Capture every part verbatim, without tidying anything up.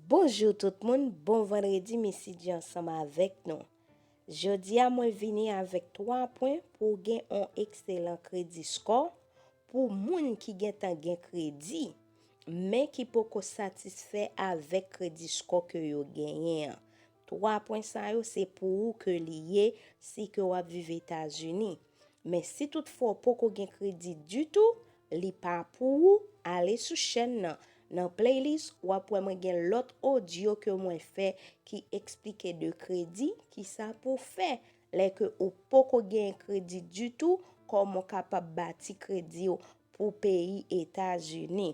Bonjou tout moun, bon vandredi, Missy G ansanm avèk nou. Jodi a mwen vini avèk twa pwen pou w gen yon ekselan kredi score pou moun ki gentan gen kredi, men ki poko satisfè avèk kredi score ke yo genyen an. Twa pwen sa yo se pou ou ke li ye si ke w ap viv Etazini. Men si toutfwa w poko gen kredi ditou, li pa pou ou, ale sou chèn nan. Nan playlist, w ap wè mwen gen lòt odyo ke mwen fè ki eksplike de kredi, kisa pou w fè lè ke ou poko gen kredi ditou, kòman w kapab bati kredi w pou peyi Etazini.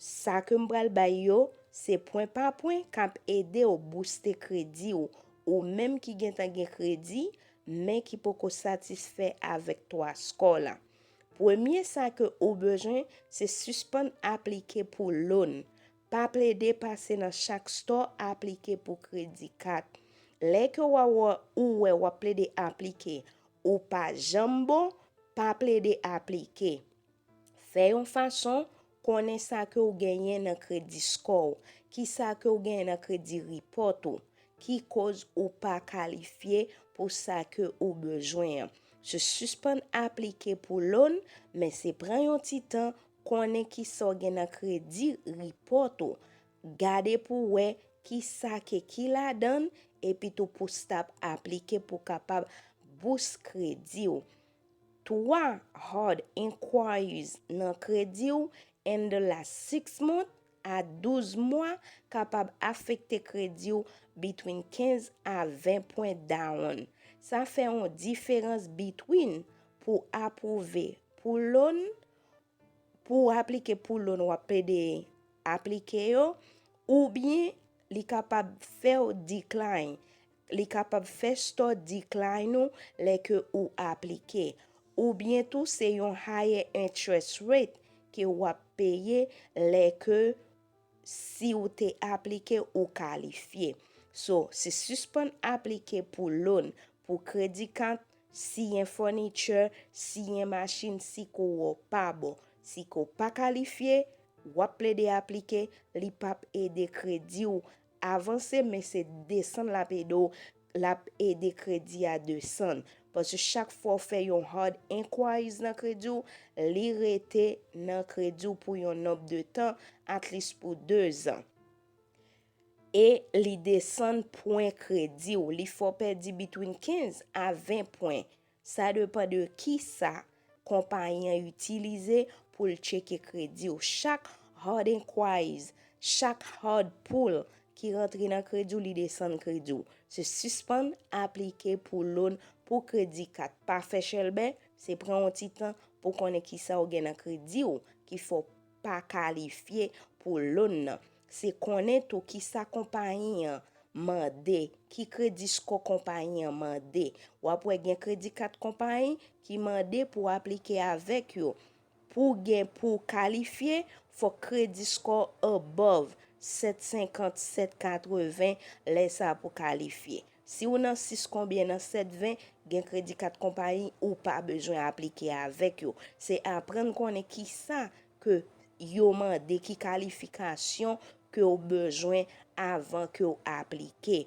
Sa ke m pral bay yo, se pwen pa pwen k ap ede w booste kredi w, ou menm ki gentan gen kredi, men ki poko satisfè avèk twa score la. Premye sa ke ou bezwen, se sispann aplike pou loan. Pa plede pase nan chak store aplike pou kredi kat. Lè ke w a wè, ou wè w ap plede aplike, ou pa janm bon, pa plede aplike. Fè yon fason konnen sa ke w genyen nan kredi score w, kisa ke w genyen nan kredi report ou, ki koz ou pa kalifye pou sa ke ou bezwen an. Se sispann aplike pou loan, men se pran yon ti tan konnen kisa w gen nan kredi report ou. Gade pou w wè kisa ke ki ladan l, epi tou pou stop aplike pou kapab boost kredi w. Twa hard inquiries nan kredi w in the last six months a douz mwa kapab afekte kredi w between kenz a ven pwen down. Sa fè yon diferans between pou apwouve pou loan, pou w aplike pou loan w ap plede aplike yo, oubyen li kapab fè w decline, li kapab fè store decline ou lè ke ou aplike, oubyen tou se yon higher interest rate ke w ap peye lè ke si w te aplike ou kalifye. So, se sispann aplike pou loan, pou kredi kat, siyen furniture, siyen machin, si kou w pa bon. Si ke w pa kalifye, w ap plede aplike, li p ap ede kredi w avanse, men se desann l ap ede w, l ap ede kredi a desann. Paske chak fwa w fè yon hard inquiries nan kredi w, li rete nan kredi w pou yon nonb de tan, at least pou de zan. E li desann pwen kredi w. Li fè w pèdi between kenz a ven pwen. Sa depann de kisa konpayi an itilize pou l tcheke kredi w. Chak hard inquiries, chak hard pull ki rantre nan kredi w, li desann kredi w. Se sispann aplike pou loan pou kredi kat. Pa fè chèlbè, se pran yon ti tan pou konnen kisa w gen nan kredi w ki fè w pa kalifye pou loan nan. Se konnen tou kisa konpayi an mande, ki kredi score konpayi an mande. W ap wè gen kredi kat konpayi ki mande pou w aplike avèk yo. Pou w gen, pou w kalifye, fòk kredi score above sèt senkant, sèt katreven, lè sa pou kalifye. Si w nan sis konbyen nan sèt ven, gen kredi kat konpayi ou pa bezwen aplike avèk yo. Se aprann konnen kisa ke yo mande, ki kalifikasyon ke w bezwen avan ke w aplike.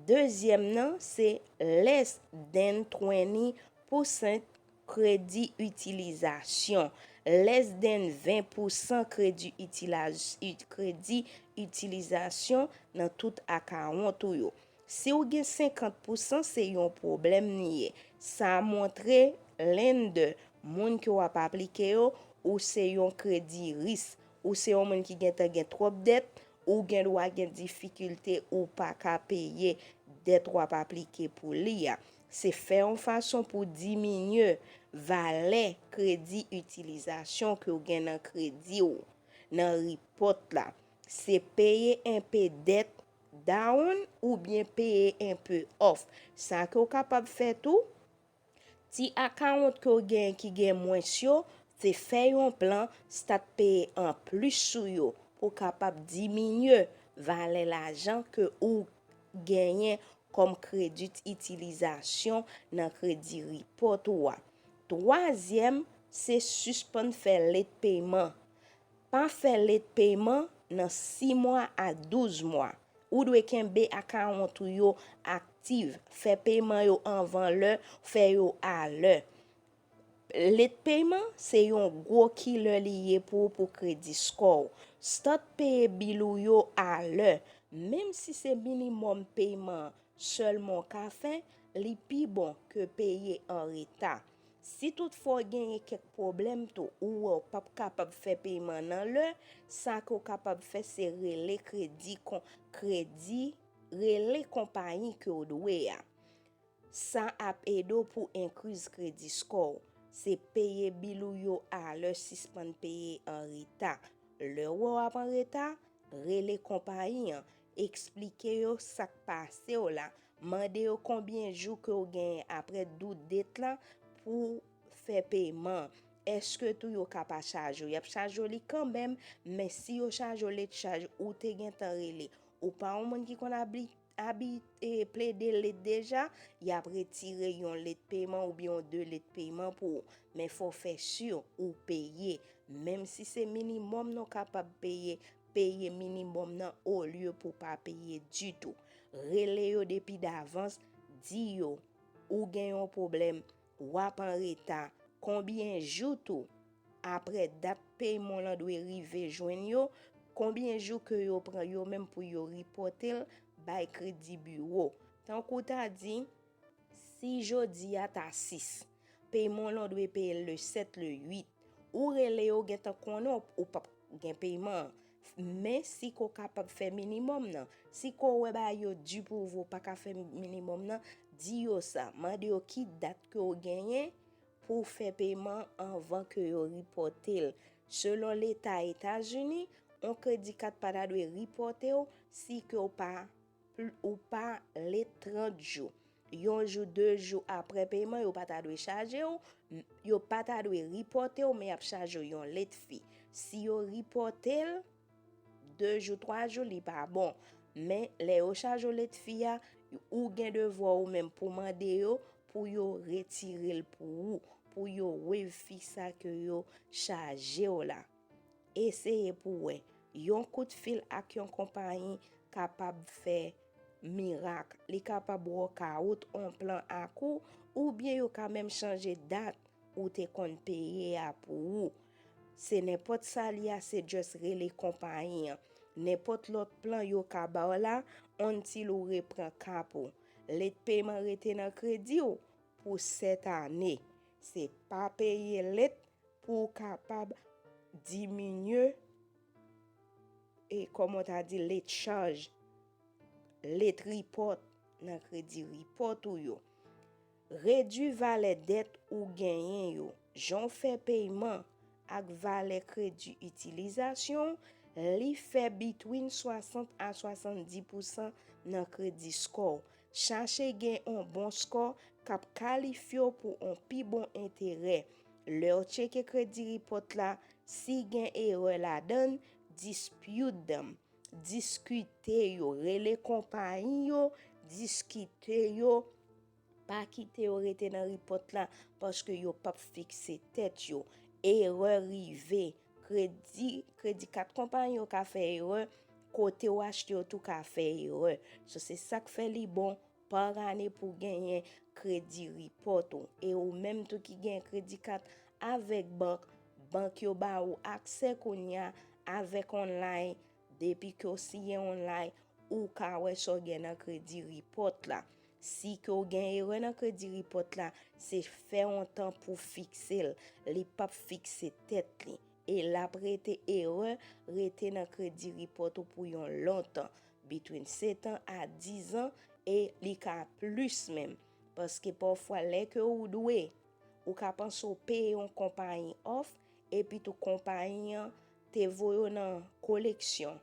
Dezyèm nan, se less than twenty percent kredi itilizasyon. Less than ven pousan kredi itilaz-, it-, kredi itilizasyon nan tout akawont ou yo. Si w gen senkant pousan, se yon pwoblèm li ye. Sa montre lender, moun ke w ap aplike yo, ou se yon kredi risk. Ou se yon moun ki gentan gen twòp dèt, ou gen dwa gen difikilte ou pa ka peye dèt w ap aplike pou li a. Se fè yon fason pou diminye valè kredi itilizasyon ke w gen nan kredi w, nan report la. Se peye enpe dèt down oubyen peye enpe off. Sa ke w kapab fè tou, ti akawont ke w genyen ki gen mwens yo, se fè yon plan start peye anplis sou yo pou w kapab diminye valè lajan ke ou genyen kòm kredi itilizasyon nan kredi report ou a. Twazyèm, se sispann fè late payman. Pa fè late payman nan sis mwa a douz mwa. Ou dwe kenbe akawont ou yo aktif, fè peman yo anvan lè, fè yo alè. Lèt peman se yon gwo kilè li ye pou ou pou kredi skò w. Start peye bil ou yo alè, menm si se minimòm peman sèlman w ka fè, li pi bon ke peye an reta. Si toutfwa w genyen kèk pwoblèm tou, ou wè w p ap kapab fè peman nan lè, sa ke w kapab fè se rele kredi kon, kredi, rele konpayi ke w dwe a. Sa ap ede w pou enkriz kredi skò w. Se peye bil ou yo alè, sispann peye an reta. Lè w wè w ap an reta, rele konpayi an, eksplike yo sa k pase w la, mande yo konbyen jou ke w genyen apre due date la pou fè peman. Èske tou yo ka pa chaje w? Y ap chaje w li kanmenm, men si yo chaje w lèt chaj, ou te gentan rele. Ou pa yon moun ki konn abi, abi, e, plede lèt deja, y ap retire yon lèt peman oubyen yon de lèt peman pou ou. Men fò w fè si ou peye. Menm si se minimòm nan w kapab peye, peye minimòm nan olye pou w pa peye ditou. Rele yo depi davans, di yo ou gen yon pwoblèm, w ap an reta, konbyen jou tou apre dat peman w lan dwe rive jwenn yo, konbyen jou ke yo pran yo menm pou yo ripòte l bay kredi biwo. Tankou w ta di, si jodi a ta sis, peman w lan dwe peye le sèt, le uit, ou rele yo gentan konnen w p ap gen peman an. Men si ke w kapab fè minimòm nan, si ke w wè bagay yo di pou ou, ou pa ka fè minimòm nan, di yo sa. Mande yo ki dat ke w genyen pou w fè peman anvan ke yo ripòte l. Selon leta Etazini, yon kredi kat pa ta dwe ripòte w si ke w pa pl-, ou pa lèt trant jou. Yon jou, de jou apre peman, yo pa ta dwe chaje w, m-, yo pa ta dwe ripòte w, men y ap chaje w yon lèt fi. Si yo ripòte l, de jou, twa jou, li pa bon. Men, lè yo chaje w lèt fi a, ou gen devwa ou menm pou mande yo, pou yo retire l pou ou, pou yo waive fi sa ke yo chaje w la. Eseye pou w wè. Yon kout fil ak yon konpayi kapab fè mirak. Li kapab workout on plan ak ou, oubyen yo ka menm chanje dat ou te konn peye a pou ou. Se nenpòt sa li a, se just rele konpayi an. Nenpòt lòt plan yo ka ba w la, until ou repran kap ou. Lèt peman rete nan kredi w pou sèt ane. Se pa peye lèt pou w kapab diminye, e kòman w ta di, lèt chaj, lèt ripòt nan kredi ripòt ou yo. Redui valè dèt ou genyen yo. Jan w fè peman ak valè kredi itilizasyon w, li fè between swasant a swasanndis pousan nan kredi skò w. Chache gen on bon skò k ap kalifye w pou on pi bon enterè. Lè w tcheke kredi ripòt la, si gen erè ladan l, dispute them. Diskite yo, rele konpayi yo, diskite yo, pa kite yo rete nan ripòt la, paske yo p ap fikse tèt yo. Erè rive, kredi, kredi kat konpayi yo ka fè erè, kote w achte yo tou ka fè erè. So, se sa k fè li bon, pa ane pou genyen kredi ripòt ou. E ou menm tou ki gen kredi kat avèk bank, bank yo ba ou aksè kounye a avèk online. Depi ke w siyen online, ou ka wè sa w gen nan kredi ripòt la. Si ke w gen erè nan kredi ripòt la, se fè yon tan pou fikse l. Li p ap fikse tèt li. E l ap rete erè, rete nan kredi ripòt ou pou yon lontan, between sèt an a diz an, e li ka plis menm. Paske pafwa, lè ke ou dwe, ou ka panse w peye yon konpayi off, epi tou konpayi an te voye w nan koleksyon.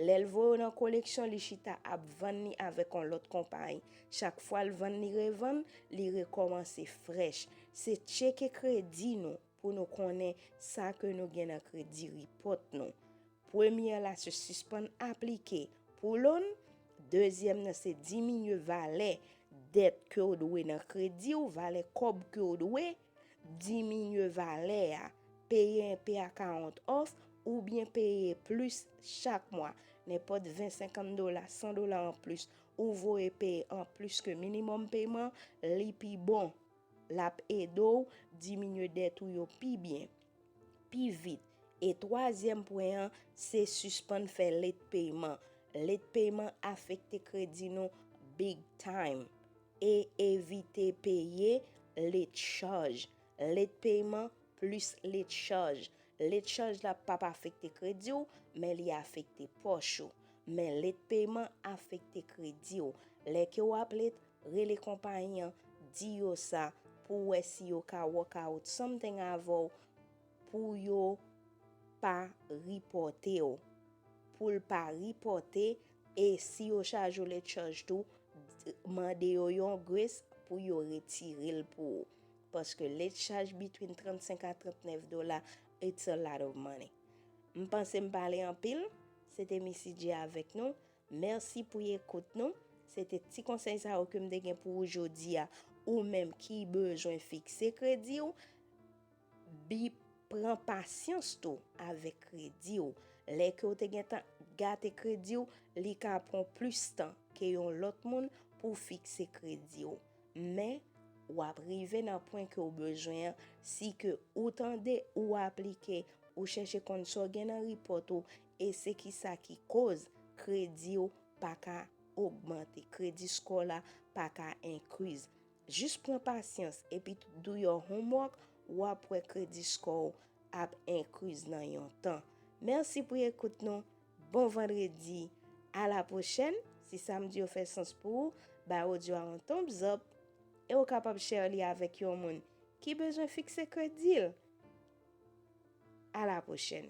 Lè l voye w nan koleksyon, li chita ap vann li avèk yon lòt konpayi. Chak fwa l vann, li revann, li rekòmanse frèch. Se tcheke kredi nou pou nou konnen sa ke nou gen nan kredi ripòt nou. Premyè la, se sispann aplike pou loan. Dezyèm nan, se diminye valè dèt ke w dwe nan kredi w, valè kòb ke w dwe. Diminye valè a, peye enpe akawont off oubyen peye plis chak mwa, nenpòt ven, senkant dola, san dola anplis, ou voye peye anplis ke minimòm peyman, li pi bon. L ap ede w diminye dèt ou yo pi byen, pi vit. E twazyèm pwen an, se sispann fè let peyman. Let peyman afekte kredi nou big time. E evite peye let chaj. Let peyman plis let chaj. Let chaj la p ap afekte kredi w, men li afekte pòch ou. Men let peyman afekte kredi w. Lè ke w ap let, rele konpayi an, di yo sa pou w wè si yo ka work out something avè w pou yo pa ripòte w. Pou l pa ripòte, e si yo chaje w late charge tou, d- mande yo yon grace pou yo retire l pou ou. Paske late charge between trannsenk a trannèf dola, it's a lot of money. M panse m pale anpil, se te Missy J avèk nou. Mèsi pou ekout nou. Se te ti konsèy sa yo ke m te gen pou ou jodi a. Ou menm ki bezwen fikse kredi w, bi pran pasyans tou avèk kredi w. Lè ke w te gentan gate kredi w, li ka pran plis tan ke yon lòt moun pou fikse kredi w. Men, w ap rive nan pwen ke w bezwen an, si ke ou tande, ou aplike, ou chèche konn sa w gen nan ripòt ou, e se kisa ki koz kredi w pa ka ogmante, kredi score w la pa ka increase. Jis pran pasyans epi do your homework, w ap wè kredi score w ap increase nan yon tan. Mèsi pou ekout nou. Bon vandredi. A la pwochèn. Si sa m di yo fè sans pou ou, bay odyo a yon thumbs up e ou kapab share li avèk yon moun ki bezwen fikse kredi l. A la pwochèn.